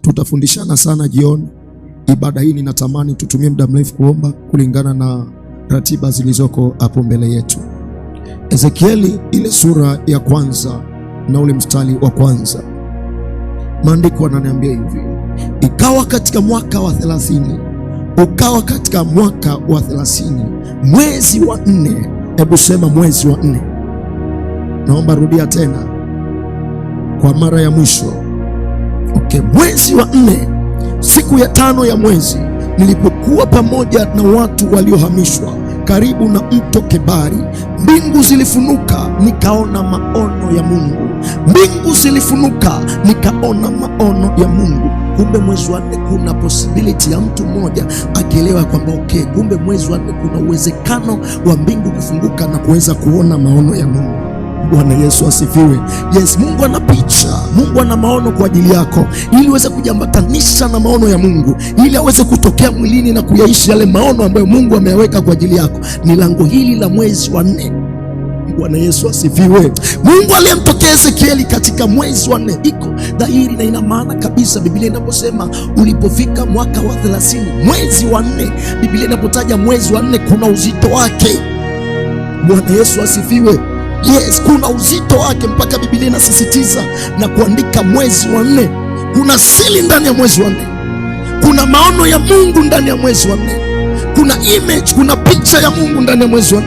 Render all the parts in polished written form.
Tutafundishana sana jioni. Ibada hii ninatamani tutumie muda mrefu kuomba kulingana na ratiba zilizoko hapo mbele yetu. Ezekieli ile sura ya kwanza na ule mstari wa kwanza, maandiko yananiambia hivi: ikawa katika mwaka wa 30, ukawa katika mwaka wa 30 mwezi wa 4. Hebu sema mwezi wa 4. Naomba rudia tena kwa mara ya mwisho. Okay, mwezi wa 4, siku ya 5 ya mwezi, nilipokuwa pamoja na watu waliohamishwa karibu na mto Kebari, mbingu zilifunuka, nikaona maono ya Mungu. Mbingu zilifunuka, nikaona maono ya Mungu. Kumbe mwezi wa 4 kuna possibility ya mtu mmoja akielewa kwamba okay, kumbe mwezi wa 4 kuna uwezekano wa mbingu kufunguka na kuweza kuona maono ya Mungu. Bwana Yesu asifiwe. Yes, Mungu ana picha, Mungu ana maono kwa ajili yako, ili uweze kujiambatanisha na maono ya Mungu, ili aweze kutokea mwilini na kuyaishi yale maono ambayo Mungu ameyaweka kwa ajili yako. Ni lango hili la mwezi wa 4. Bwana Yesu asifiwe. Mungu aliyemtokea Ezekieli katika mwezi wa 4 iko dhahiri na ina maana kabisa. Biblia inaposema ulipofika mwaka wa 30 mwezi wa 4, Biblia inapotaja mwezi wa 4 kuna uzito wake. Bwana Yesu asifiwe. Yes, kuna uzito wake mpaka Biblia inasisitiza na kuandika mwezi wa 4. Kuna siri ndani ya mwezi wa 4. Kuna maono ya Mungu ndani ya mwezi wa 4. Kuna image, kuna picha ya Mungu ndani ya mwezi wa 4.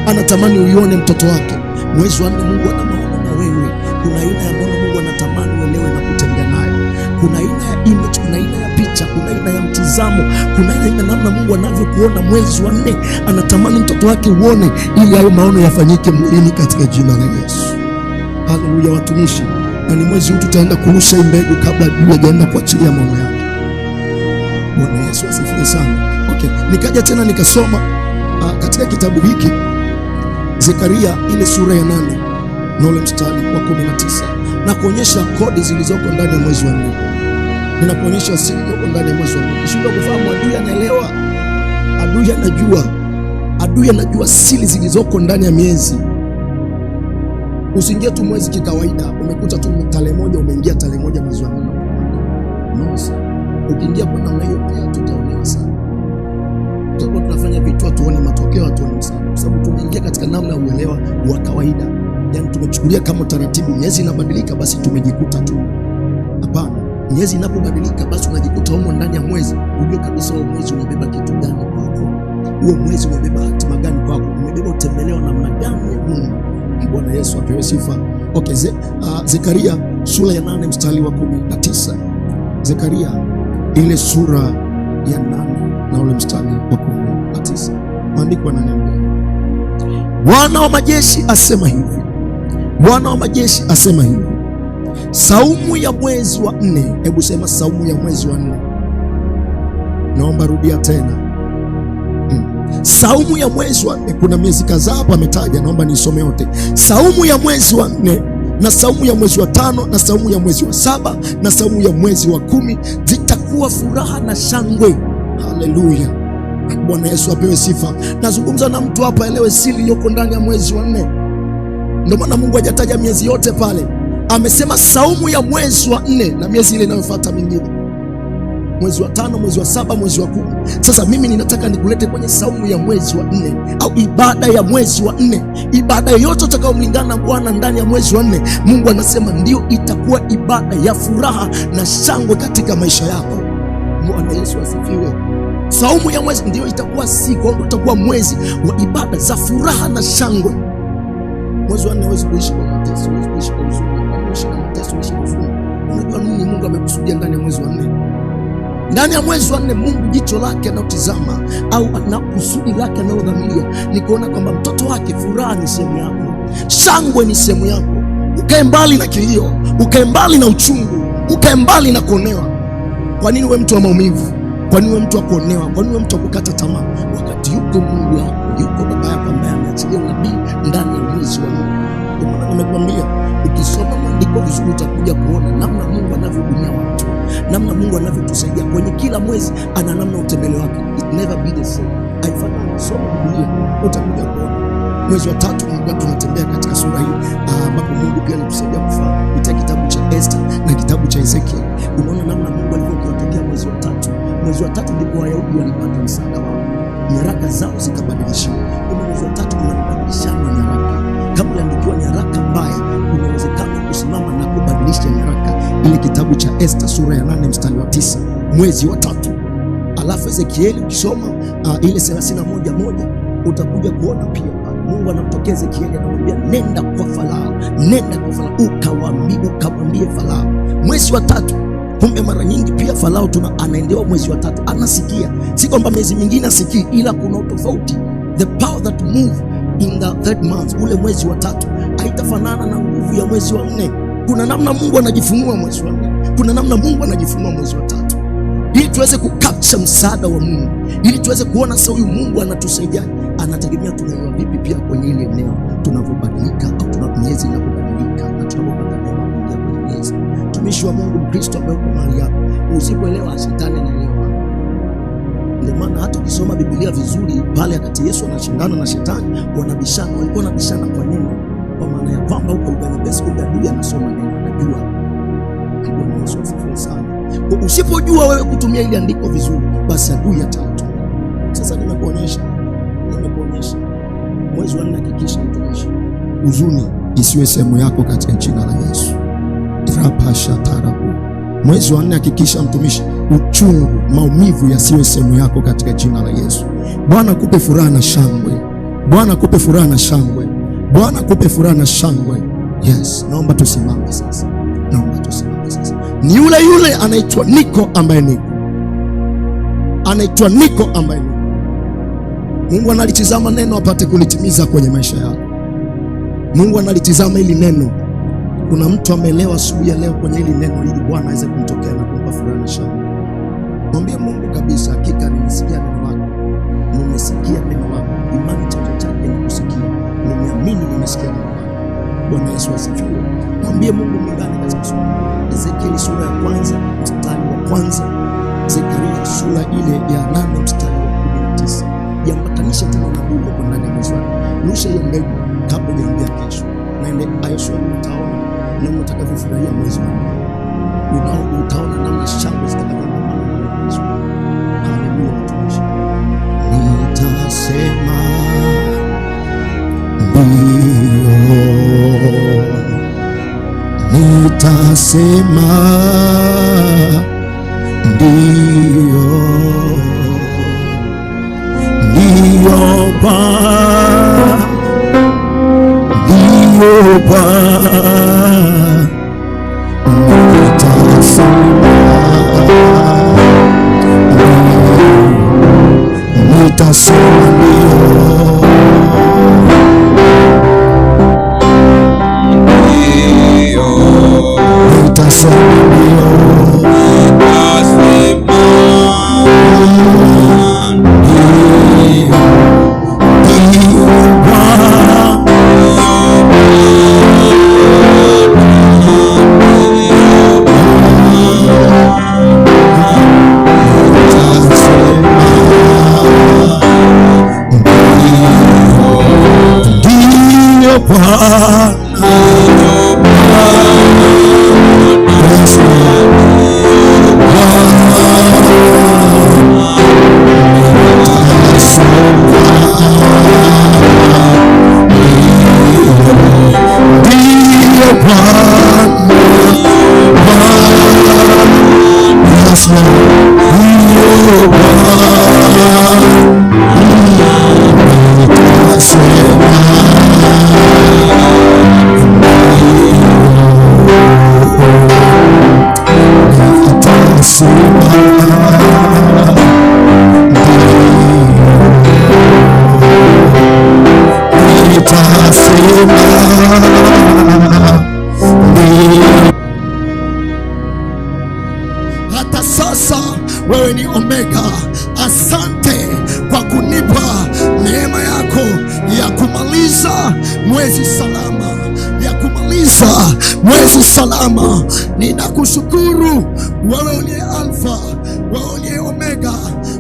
Anatamani uione mtoto wake. Mwezi wa 4 Mungu ana maono na wewe. Kuna aina ya maono Mungu anatamani uelewe na kutembea nayo. Kuna aina ya image, kuna aina ya picha, kuna aina ya mtizamo, kuna aina namna Mungu anavyokuona mwezi wa 4. Anatamani mtoto wake uone ili hayo maono yafanyike mwilini katika jina la Yesu. Haleluya watumishi. Na ni mwezi huu tutaenda kurusha hii mbegu kabla adui hajaenda kuachilia maono yake. Bwana Yesu asifiwe sana. Okay, nikaja tena nikasoma katika kitabu hiki Zekaria ile sura ya 8 na ule mstari wa 19, na kuonyesha kodi zilizoko ndani ya mwezi wa 4. Ninakuonyesha siri iliyoko ndani ya mwezi wa 4. Ukishindwa kufahamu, adui anaelewa, adui anajua, adui anajua siri zilizoko ndani ya miezi. Usiingie tu mwezi kikawaida, umekuta tu tarehe 1, umeingia tarehe 1 mwezi wa 4. No sir. Ukiingia kwa namna hiyo pia tutaonewa sana. Tutakuwa tunafanya vitu hatuoni matokeo, hatuoni msaada, kwa sababu tumeingia katika namna ya uelewa wa kawaida. Yaani tumechukulia kama utaratibu, miezi inabadilika basi tumejikuta tu. Hapana, miezi inapobadilika basi unajikuta humo ndani ya mwezi, ujue kabisa huo mwezi umebeba kitu gani kwako. Huo mwezi umebeba hatima gani kwako, umebeba utembeleo namna gani ya Mungu. Bwana Yesu apewe sifa. Okay, Zekaria sura ya 8 mstari wa 19. Zekaria ile sura ya 8 na ule mstari wa 19. Maandiko yananiambia Bwana wa majeshi asema hivi. Bwana wa majeshi asema hivi. Saumu ya mwezi wa 4. Hebu sema saumu ya mwezi wa 4. Naomba rudia tena. Saumu ya mwezi wa 4. Kuna miezi kadhaa hapa ametaja, naomba nisome yote. Saumu ya mwezi wa 4 na saumu ya mwezi wa 5 na saumu ya mwezi wa 7 na saumu ya mwezi wa 10 zitakuwa furaha na shangwe. Haleluya. Bwana Yesu apewe sifa. Nazungumza na mtu hapa elewe siri iliyoko ndani ya mwezi wa 4. Ndio maana Mungu hajataja miezi yote pale. Amesema saumu ya mwezi wa 4 na miezi ile inayofuata mingine. Mwezi wa 5, mwezi wa 7, mwezi wa 10. Sasa mimi ninataka nikulete kwenye saumu ya mwezi wa 4 au ibada ya mwezi wa 4. Ibada yote utakayomlingana na Bwana ndani ya mwezi wa 4, Mungu anasema ndio itakuwa ibada ya furaha na shangwe katika maisha yako. Bwana Yesu asifiwe. Saumu ya mwezi ndio itakuwa siku au itakuwa mwezi wa ibada za furaha na shangwe. Mwezi wa 4 huwezi kuishi kwa mateso, huwezi kuishi kwa huzuni, huwezi kuishi na mateso, huwezi kuishi kwa huzuni. Unajua nini Mungu amekusudia ndani ya mwezi wa 4? Ndani ya mwezi wa 4 Mungu jicho lake anatizama au ana kusudi lake analodhamiria ni kuona kwamba mtoto wake, furaha ni sehemu yako, shangwe ni sehemu yako. Ukae mbali na kilio, ukae mbali na uchungu, ukae mbali na kuonewa. Kwa nini uwe mtu wa maumivu? Kwa nini uwe mtu wa kuonewa? Kwa nini uwe mtu wa kukata tamaa? Wakati yuko Mungu wako, yuko baba yako ambaye ameachilia unabii ndani ya mwezi wa 4. Kwa maana nimekuambia ukisoma maandiko vizuri utakuja kuona namna Mungu anavyohudumia watu, namna Mungu anavyotusaidia kwenye kila mwezi, ana namna utembele wake. It never be the same. Haifanani. Soma Biblia utakuja kuona. Mwezi wa 3 tulikuwa tunatembea katika sura hii ambapo Mungu pia alitusaidia kufahamu kupitia kitabu cha Esther na kitabu cha Ezekiel. Unaona namna Mungu Mwezi wa tatu ndipo Wayahudi walipata msaada wao, nyaraka zao zikabadilishiwa. Kumbe mwezi wa tatu kuna kubadilishana nyaraka. Kama uliandikiwa nyaraka mbaya, kuna uwezekano kusimama na kubadilisha nyaraka. Ile kitabu cha Esta sura ya 8 mstari wa 9, mwezi wa tatu. Alafu Ezekieli ukisoma ile 31:1 utakuja kuona pia Mungu anamtokea Ezekieli anamwambia, nenda kwa Farao, nenda kwa Farao ukamwambie Farao mwezi wa tatu. Kumbe mara nyingi pia Farao anaendewa mwezi wa tatu, anasikia. Si kwamba miezi mingine asikii, ila kuna utofauti. The power that move in the third month, ule mwezi wa tatu haitafanana na nguvu ya mwezi wa nne. Kuna namna Mungu anajifunua mwezi wa nne, kuna namna Mungu anajifunua mwezi wa tatu, ili tuweze kucapture msaada wa Mungu, ili tuweze kuona sasa huyu Mungu anatusaidia. Anategemea tunaelewa vipi pia kwenye ile eneo tunavyobadilika, au tuna miezi inapobadilika na tunapopata neema kuingia kwenye miezi. Mtumishi wa Mungu Mkristo ambaye uko mahali hapa, usipoelewa shetani anaelewa. Ndio maana hata ukisoma Biblia vizuri pale wakati Yesu anashindana na shetani, wanabishana, walikuwa wanabishana kwa neno, kwa maana ya kwamba huko lugha nyepesi, kumbe adui anasoma neno, anajua. Bwana Yesu asifiwe sana. Usipojua wewe kutumia ile andiko vizuri, basi adui atalitumia. Sasa nimekuonyesha mwezi wa nne, hakikisha mtumishi, huzuni isiwe sehemu yako katika jina la Yesu. Rapasha tarabu. Mwezi wa nne hakikisha mtumishi, uchungu, maumivu yasiwe sehemu yako katika jina la Yesu. Bwana kupe furaha na shangwe. Bwana kupe furaha na shangwe. Bwana kupe furaha na shangwe. Yes, naomba tusimame sasa. Naomba tusimame sasa. Ni yule yule anaitwa Niko ambaye niko. Anaitwa Niko ambaye niko. Mungu analitizama neno apate kulitimiza kwenye maisha yako. Mungu analitizama hili neno. Kuna mtu ameelewa asubuhi ya leo kwenye hili neno, ili Bwana aweze kumtokea na kumpa furaha na shangwe. Mwambie Mungu kabisa, hakika nimesikia neno lako. Nimesikia neno lako. Imani chanzo chake ni kusikia. Nimeamini, nimesikia neno lako. Bwana Yesu asifiwe. Mwambie Mungu mlingane katika sura. Ezekieli sura ya kwanza mstari wa kwanza, Zekaria sura ile ya 8 mstari wa 19. Jiambatanishe tu na unabii uko ndani ya mwezi wako. Rusha hiyo mbegu kabla hujaingia kesho. Na ile utaona namna utakavyofurahia mwezi wa nne. Utaona namna shangwe zitakavyoandamana na mwezi wa nne. Haleluya watumishi. Nitasema ndio, nitasema ndio, ndio Bwana, ndio Bwana, nitasema ndio, nitasema ndio. Nitasema ndio. Nitasema ndio, ndio Bwana. Nitasema ndio Bwana. Yes, Lord. Bwana. Ndio Bwana. Yes, Lord. Ndio Bwana. Nitasema nitasema nitasema ndio. Hata sasa wewe ni Omega. Asante kwa kunipa neema yako ya kumaliza mwezi salama, ya kumaliza mwezi salama. Ninakushukuru wewe uliye Alfa, wewe uliye Omega.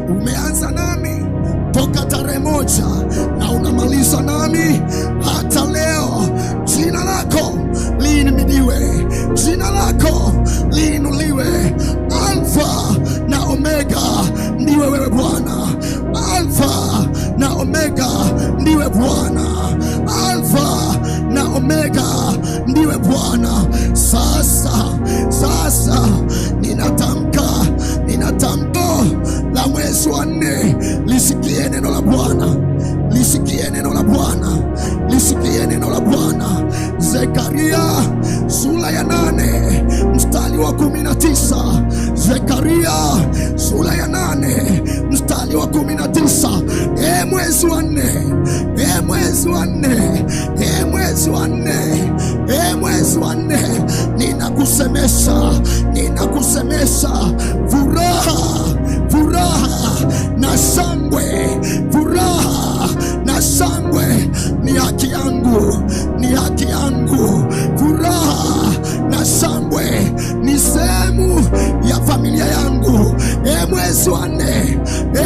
Umeanza nami toka tarehe 1 na unamaliza nami hata leo. Jina lako liimidiwe, jina lako liinuliwe, Alfa na Omega. ndiwe Bwana. Sasa ninatamka, ninatamka la mwezi wa nne, lisikie neno la Bwana, lisikie neno la Bwana, lisikie neno la Bwana. Zekaria sura ya 8 mstari wa 19. Zekaria sura ya 8 mstari wa 19. E mwezi wa nne, e mwezi wa nne, e mwezi wa nne, e mwezi wa nne, ninakusemesha, ninakusemesha furaha, furaha na shangwe, furaha na shangwe ni haki yangu, ni haki yangu. Furaha na shangwe ni sehemu ya familia yangu. E mwezi wa nne,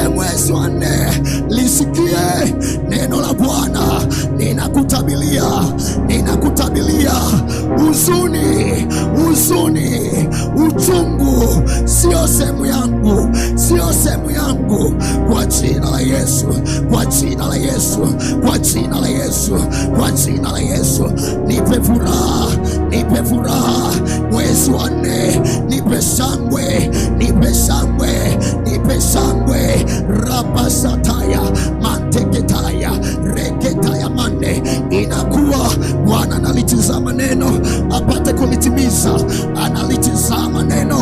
e mwezi wa nne, lisikie neno la Bwana. Ninakutabilia, ninakutabilia huzuni, huzuni, uchungu sio sehemu yangu, sio sehemu yangu, kwa jina la Yesu, kwa jina la Yesu, kwa jina la Yesu, kwa jina la Yesu. Nipe furaha, nipe furaha mwezi wa nne, nipe shangwe, nipe shangwe, nipe shangwe. Rabasataya manteketaya reketaya mande. Inakuwa Bwana analitizama neno apate kulitimiza, analitizama neno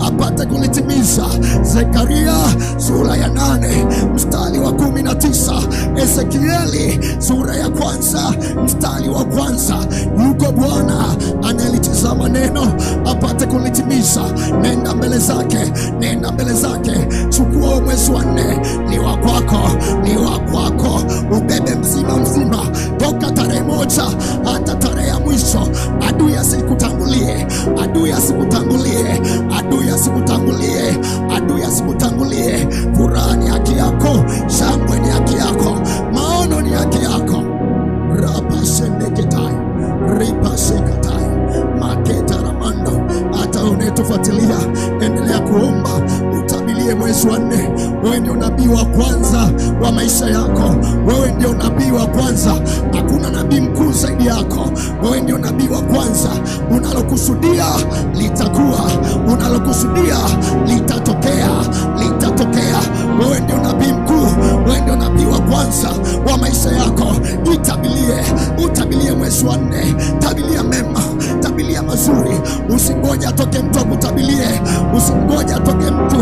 apate kulitimiza. Zekaria sura ya 8 mstari wa 19, Ezekieli sura ya 1 mstari wa 1. Yuko Bwana analitizama neno apate kulitimiza. Nenda mbele zake, nenda mbele zake. Chukua mwezi wa nne, ni wa kwako, ni wa kwako. Ubebe mzima mzima toka tarehe 1 hata tarehe ya mwisho. Adui asikutangulie, adui asikutangulie, adui asikutangulie, adui asikutangulie. Furaha ni haki yako, shangwe ni haki yako, maono ni haki yako. Rabashendeketai ripashekatai maketa ramando. Hata unayetufuatilia, endelea kuomba, utabilie mwezi wa nne. Wewe ndio nabii wa kwanza wa maisha yako, wewe ndio nabii wa kwanza. Hakuna nabii mkuu zaidi yako. Wewe ndio nabii wa kwanza. Unalokusudia litakuwa, unalokusudia litatokea, litatokea. Wewe ndio nabii mkuu, wewe ndio nabii wa kwanza wa maisha yako. Utabilie, utabilie mwezi wa nne. Tabilia mema, tabilia mazuri. Usingoje atoke mtu akutabilie, usingoje atoke mtu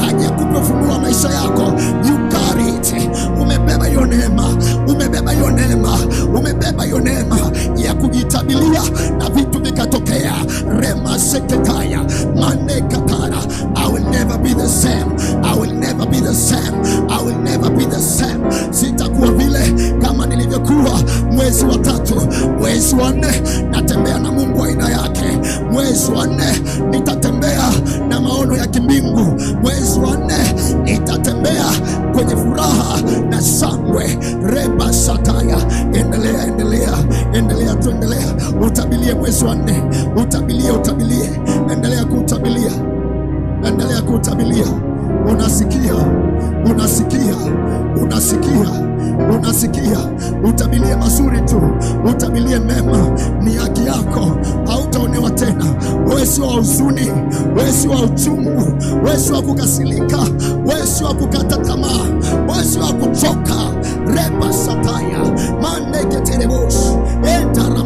aje akupe ufunguo wa maisha yako. You carry it. Umebeba hiyo neema, umebeba hiyo neema, umebeba hiyo neema ya kujitabilia na vitu vikatokea. Rema seketaya manekatara. I will never be the same. I will never be the same. I will never be the same. Sitakuwa vile kama nilivyokuwa mwezi wa 3, mwezi wa 4 natembea na Mungu aina yake. Mwezi wa 4 nitatembea na maono ya kimbingu. Mwezi wa 4 nitatembea kwenye furaha na shangwe. Reba sataya. Endelea, endelea, endelea, tuendelea. Utabilie mwezi wa 4. Utabilie, utabilie. Endelea kuutabilia, endelea kuutabilia. Unasikia, unasikia, unasikia, unasikia. Utabilie mazuri tu, utabilie mema, ni haki yako. Hautaonewa tena. Wewe sio wa huzuni, wewe sio wa uchungu, wewe sio wa kukasirika, wewe sio wa kukata tamaa, wewe sio wa kuchoka. Reba sataya maneketerebos entara.